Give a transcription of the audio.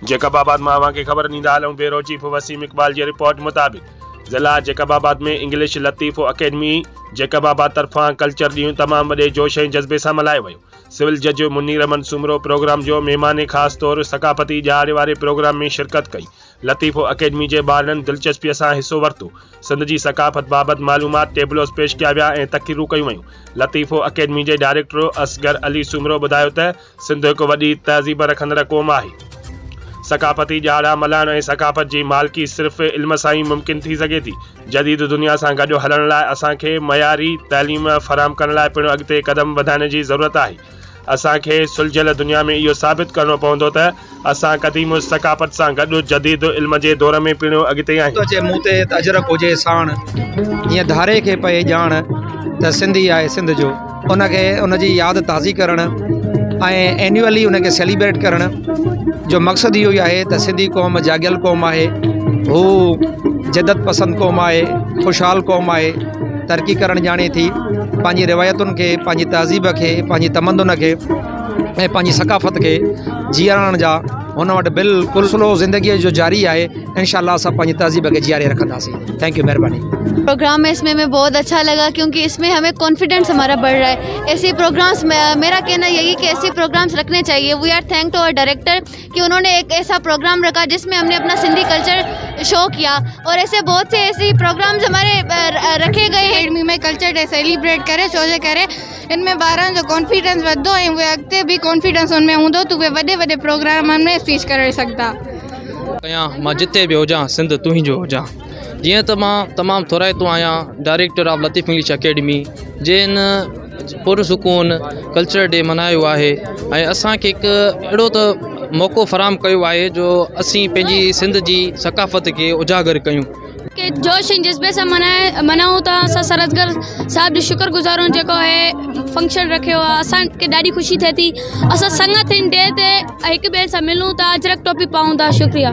Jacob آباد مان اوهان کي خبر ڏيندا هلون بيورو چيف وسيم اقبال جي رپورٽ مطابق ضلع جيڪب آباد ۾ انگلش لطيف اڪيڊمي جيڪب آباد طرفان ڪلچر ڏينهن تمام وڏي جوش ۽ جذبي سان ملهايو ويو. سول جج منير احمد سومرو پروگرام جو مهمان خاص طور ثقافتي ڏهاڙي واري پروگرام ۾ شرڪت ڪئي. لطيف اڪيڊمي جي ٻارڙن دلچسپي سان حصو ورتو. سنڌ جي ثقافت بابت معلومات ٽيبلوز پيش ڪيا ويا ۽ تقريرون ڪيون ويون. لطيف اڪيڊمي جي ڊائريڪٽر اصغر علي سومرو ٻڌايو ته سنڌ هڪ وڏي تهذيب رکندڙ قوم آهي. ثقافتي ڏهاڙا ملهائڻ ۽ ثقافت جي مالڪي صرف علم سان ئي ممڪن ٿي سگهي ٿي. جديد دنيا سان گڏ هلڻ لاء اسان کي معياري تعليم فراهم ڪرڻ لاء پڻ اڳتي قدم وڌائڻ جي ضرورت آهي. اسان کي سلجهيل دنيا ۾ اهو ثابت ڪرڻو پوندو ته اسان قديم ثقافت سان گڏ جديد علم جي دور ۾ پڻ اڳتي آهيون. اچي مون تي ته اجرڪ هجي ساڻ، جيئن ڌاري کي پئي ڄاڻ ته سنڌي آهي سنڌ جو. ان کي ان جي ياد تازي ڪرڻ ۽ اينيولي ان کي سيليبريٽ ڪرڻ جو مقصد اهو ئي آهي ته سنڌي قوم جاڳيل قوم آهي هو جدت پسند قوم آهي خوشحال قوم آهي ترقي ڪرڻ ڄاڻي ٿي پنهنجي روايتن کي پنهنجي تهذيب کي پنهنجي تمدن کي ۽ پنهنجي ثقافت کي جيئارڻ جا هن وٽ بلڪل سلسلو زندگيء جو جاري آهي انشاء الله اسان پنهنجي تهذيب کي جياري رکنداسين thank you مهرباني. پروگرام ۾ اس ۾ همين بهت اڇا لگا ڪيونڪه اس ۾ همين ڪانفيڊنس همارا بڙه رها هي ايسي پروگرامس ميرا ڪهنا يهي ڪه ايسي programmes رکني چاهيي we are thank to our director ڪه انهون ني ايڪ ايسا پروگرام رکا جس ۾ هم ني اپنا سنڌي ڪلچر شو ڪيا اور ايسي بهت سي ايسي پروگرامس هماري رکي گئي هين. اڪيڊمي ۾ ڪلچر ڊي سيليبريٽ ڪري ڇو جي ڪري ان ۾ ٻارن جو ڪانفيڊنس وڌندو ۽ اهي اڳتي به ڪانفيڊنس ان ۾ هوندو ته اهي وڏي وڏي پروگرامن ۾ اسپيچ ڪري سگهندا. ڪيان مان جتي به هجان سنڌ تنهنجو هجان جيئن ته مان تمام ٿورائتو آهيان director of Latif English academy جنهن هن پرسڪون ڪلچر ڊي ملهايو آهي ۽ اسان کي هڪ اهڙو ته موقعو فراهم ڪيو آهي جو اسين پنهنجي سنڌ جي ثقافت کي اجاگر ڪيون. کي جوش ۽ جذبي سان منائي منايون ٿا اسان سر اصغر صاحب جو شڪر گذار آهيون جيڪو هي فنڪشن رکيو آهي اسان کي ڏاڍي خوشي ٿئي ٿي اسان سڱ ٿين ڊي تي هڪ ٻئي سان ملون ٿا اجرڪ ٽوپي پائون ٿا شڪريه.